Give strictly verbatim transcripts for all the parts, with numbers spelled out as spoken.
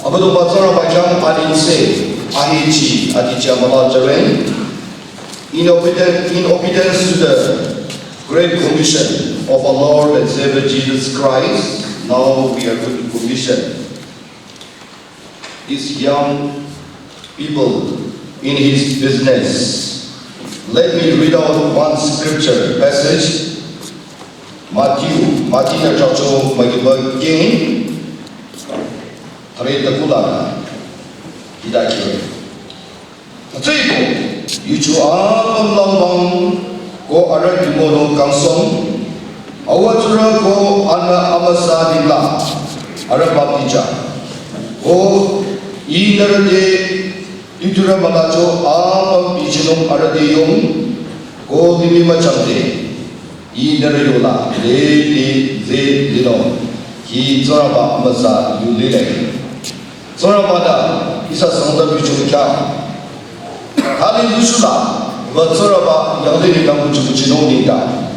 Abüdongba Tsingrangba khyang anengse, ahechi, aticha müla jüre. In obedience, in obedience to the great commission of our Lord and Savior Jesus Christ, now we are going to commission these young people in his business. Let me read out one scripture passage. Matthew, Matthew nü chapter magiba king, thare takula, hita kire. Hütsüeko, yucho apüm langbang ko arüh timono kangsohng, awa tsurü ko anbü amüsa dila, arüh baptija. Ko ih nührü te, ih tsurü mülacho apüm bichinung arüh te yong, ko limih müchangte. Ih nührü yola, le, le, ze, lino. Hi Tsingrangba amüsa yu lile. Tsingrangba nü, ihsa Sangtam yucho khyang. Hali yushula, wa Tsingrangba yanglih nengdang kuchi kuchinung nengdang.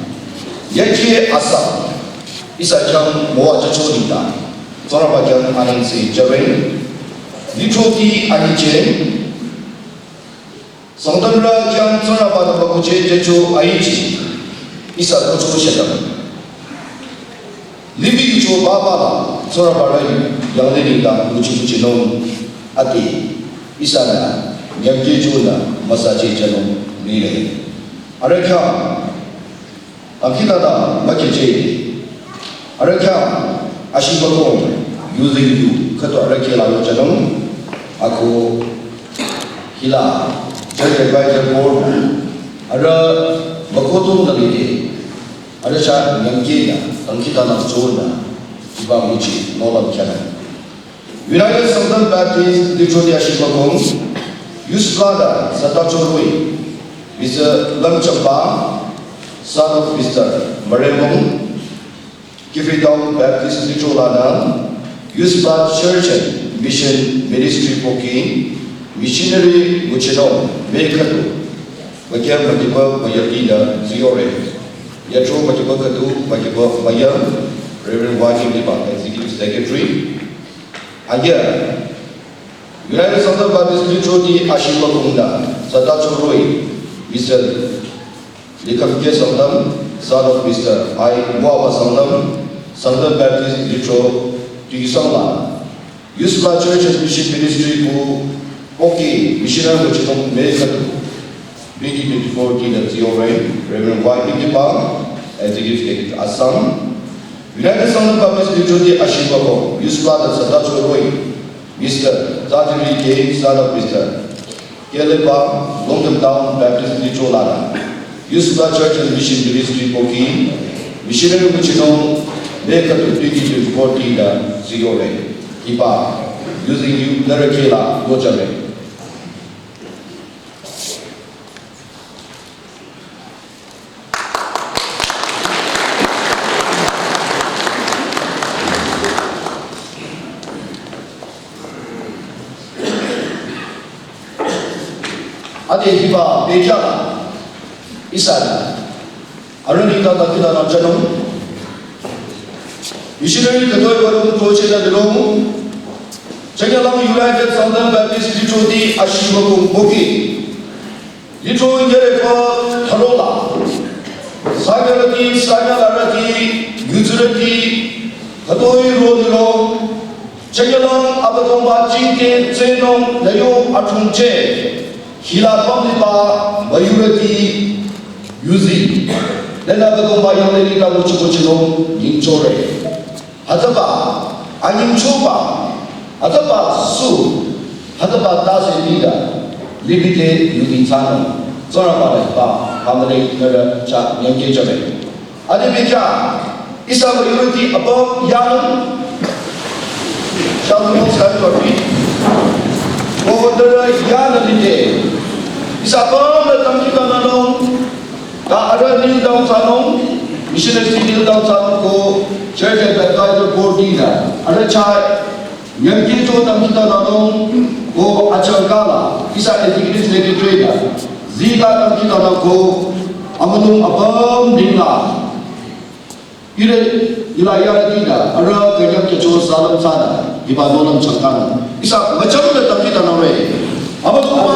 Yaki asa, ihsa khyang müwajücho nengdang. Tsingrangba khyang anengse jüre. Lithro ti ahechi. Sangtamrü khyang Tsingrangba nü mükohcheh jücho ahechi, ihsa kucho shedang. Limih yucho baba la, Tsingrangba rü yanglih nengdang kuchi kuchinung ati, ihsa nü, nyamjejünü, müsacheh jünung lile. Arüh khyang, Akila da mükeche. Arüh khyang ashibakong yuzeng yu khüdu arüh kela yochanung. Ako hila Church Advisor Board arüh mükohdong da lide. Arüh chah nyamke ya akila da chonü hiba nguchi nohlüm khyang. United Sangtam Baptist Lithro ti ashibakong, Youth Brother Sata Chorui, Mister Lamchapa, son of Mister Maremong, Kiphire Town Baptist Lithro lanü, Youth Brother Church and Mission Ministry pohki, missionary nguchinung, me khüdu, mükyang mükiba müyam tinü ziyore. Yatro mükiba khüdu, mükiba müyam, Reverend Wani Liba, Executive Secretary, Aya, United Sangtam Baptist Lithro ti ashibakong nü, Sata Chorui, Mister Likhamke Sangtam, son of Mister I Muaba Sangtam, Sangtam Baptist Lithro, Tuisang la. Youth Brother Church and Mission Ministry ko, pohki, missionary nguchinung me khüdu. Twenty twenty-four ti nü ziyore, Reverend Y P Kipa, Executive Secretary Assam. United Sangtam Baptist Lithro ti ashibakong, Youth Brother Sata Chorui, Mister Zajiri K, son of Mister Kelepa, Longdam Town Baptist Lithro lanü, Youth Brother Church and Mission Ministry pohki, missionary nguchinung, me khüdu twenty twenty-four ti nü ziyore, hiba, yuzeng yu nührü kela yochanung. Ade hiba bekhyah ihsa nü arüh nengdang da kila nü jünung. Missionary khütoi warung toche da lirong. Changyalang United Sangtam Baptist Lithro ti ashibakong pohki. Lithro yere ko tharola. Sanyarüti, sanyalarüti, yuzürüti, khütoi ro lirong. Changyalang Abüdongba jingte tsenung layo athungche. Hila pamliba müyurüti yuzi. Nünü Abüdongba yanglih nengdang nguchi nguchinung nyingchore. Hütsüba, anyingchoba, hütsüba su, hütsüba tase nida, limih te yumi thsanung, Tsingrangba nü hiba, family nührü chah nyamke jüre. Ade bekhyah, ihsa müyurüti apüm yanung, Shalom House Headquarters, ko nührü yanung lide, ihsa apüm nü tangkiba nünung, ta arüh kneel down thsanung, missionary kneel down thsanung ko, Church and Advisor Board nü, arüh chah, Yangkyecho tamkitananung ko achangkala, ihsa executive secretary da, zita tamkitanang ko amünung apüm dingla, ire ila yarüti da, ara kanyang kyecho salam sada, hiba nolam changkan. Ihsa machang da tamkitanang re. Aba ko ba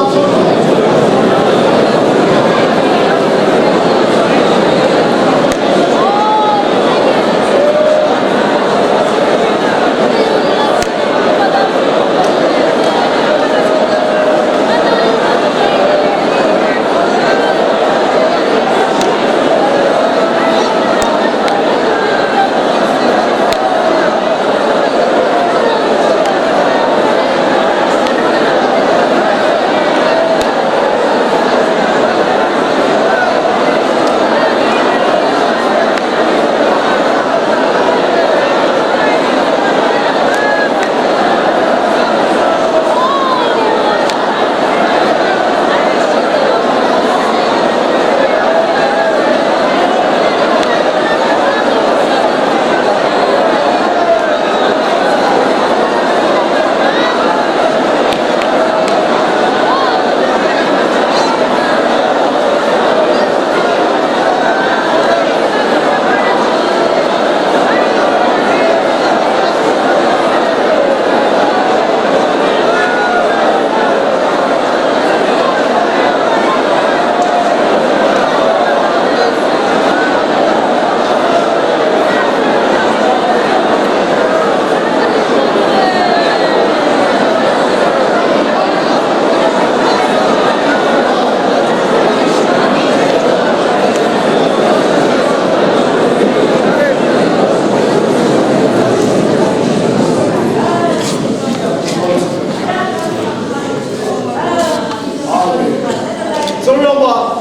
Tsingrangba,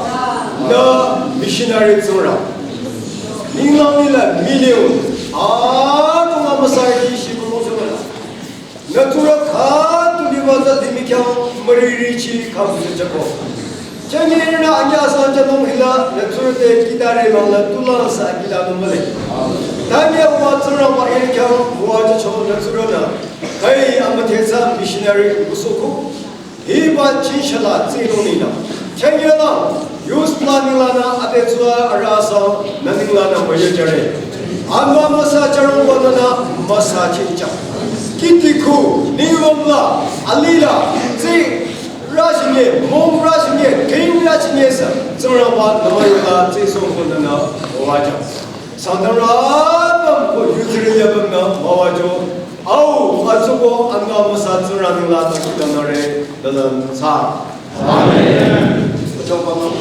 nü missionary Tsingrang. Ninglang nila million. Adong amüsa ki shi ko mo la. Nü tsurü khatu liba za dimi khyang müriri chi khabu se chako. Chani na anya san cha nung hila nü tsurü te kita re mang la tulang sa kita nung male. Tanya wa Tsingrangba iri khyang wa cha cho nü tsurü na. Kai amüthesa missionary kusoku. Hiba chinshala tsinung nina. Chanyela, youth planning lana ate tsua arasa naning lana maya jare. Anba masa charung banana masa chincha. Kitiku, ningomla, alila, tsi, rashinye, mong rashinye, king rashinye sa, Tsingrangba namayola tsi song banana waja. Sangtam rabam ko yuziri yabam na mawajo. Au, atsuko anga masa Tsingrang ningla takutanare dalam sa. Amen. Bachong pamang.